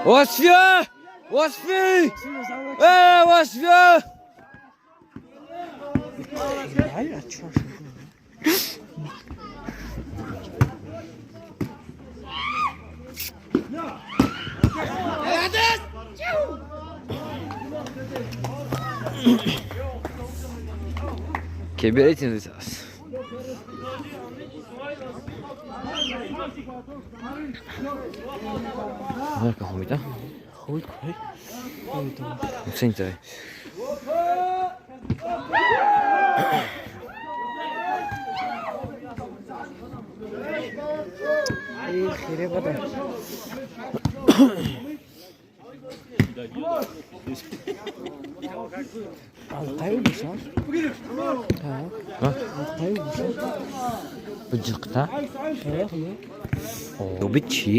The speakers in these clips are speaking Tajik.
وصفي وصفي ايه وصفي. Кеберетин зас. Нека хомита. Хуб, хуб. Синтай. Эй, хире бада. Алқаю бошад? Ҳа? Алқаю бошад? Биҷиқта? Хеле. Оби чӣ?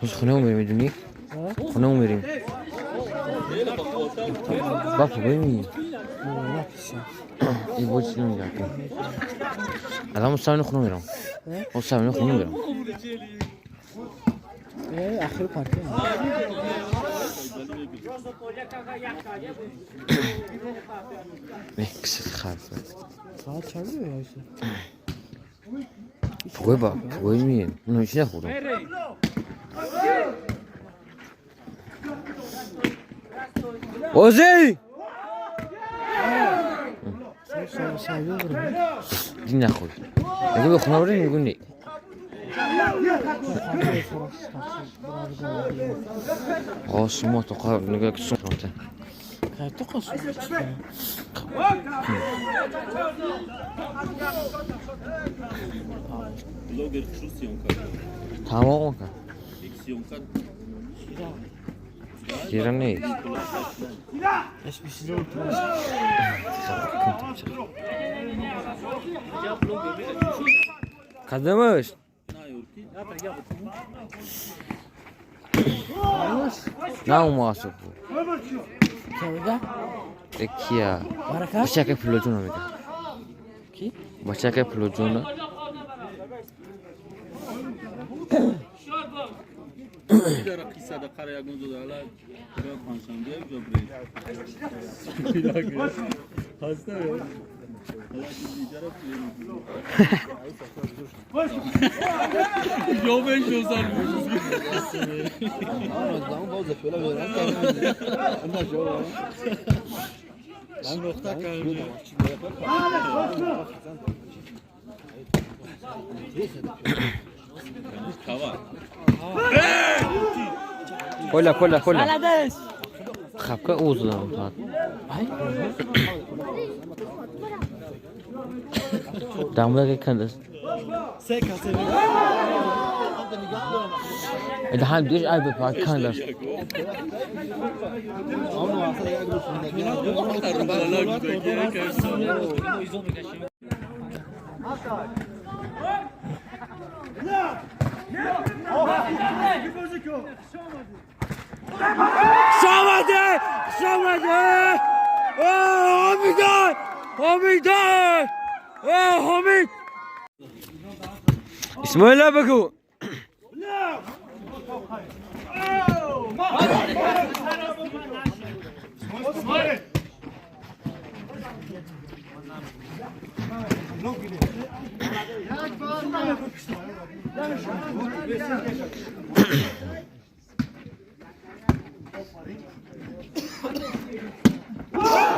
Боз хонамо мерем, медунӣ? Хонамо мерем. Бапа бими. И бо чӣ намегӯям? Алан савни хона мерам. О савни хона мерам. Ахир парти. Мексид харф. Соат чанд меояд? Пугой ба, пугой ми. Ну чӣ нахӯрдам? Ози! Дин нахӯр. Агар ба хона барем мегӯ не. Қосимо то нигоҳ ки сум рафта. Кайто қосим. Блогер хушу съёмка. Тамом кар. Ик съёмка. Хира нест. Кадамаш? На умасо. Кавида? Экия. Барака? Бачака флоҷуна мега. Ки? Бачака флоҷуна. Дара қиссада қара ягон ҷо ала ра панҷшанбе ҷо бред. Хаста ё? Ала диҷара Ё бен шозар Поля, поля, поля. Молодец! Хапка узла. Дамла кандас. ده هم دوش ای بپا کندس. شامده! شامده! اوه حمیدان! حمیدان! اوه حمید! اسماعیل بگو.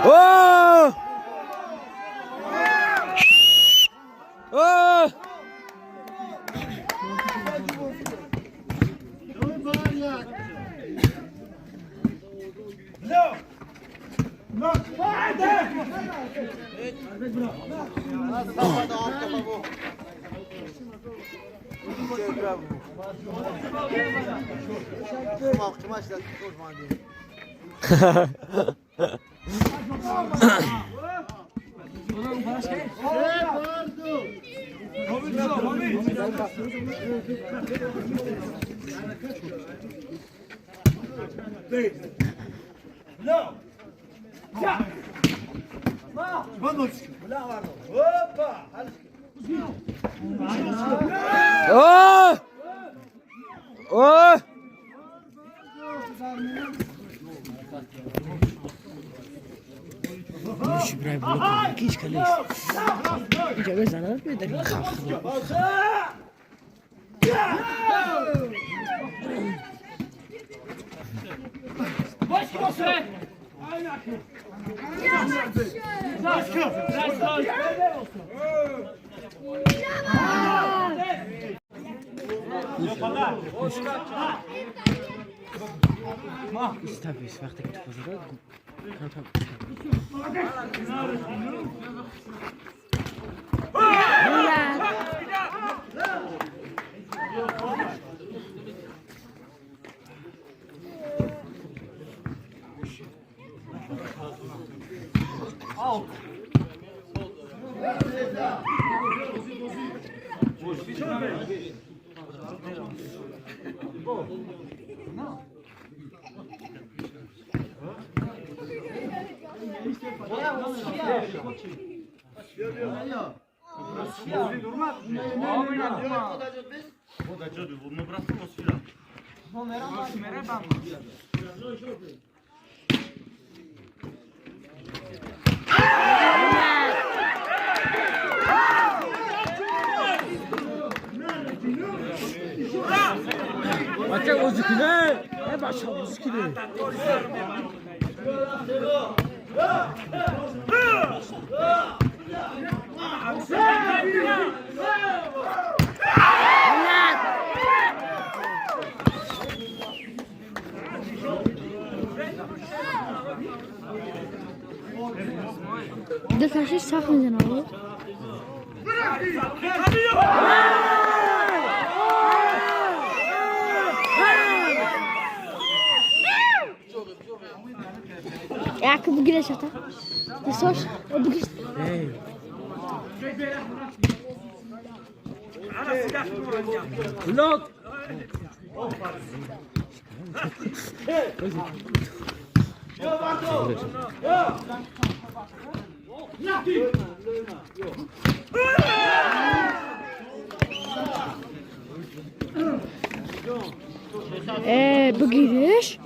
اوه! اوه! اوه! اوه! بچه اوزیکنه! ای بچه اوزیکنه! دلتاشش سخت میزنه آقا. Jak بگیرش حتی دستاش بگیرش. بلوک! اه بگیرش.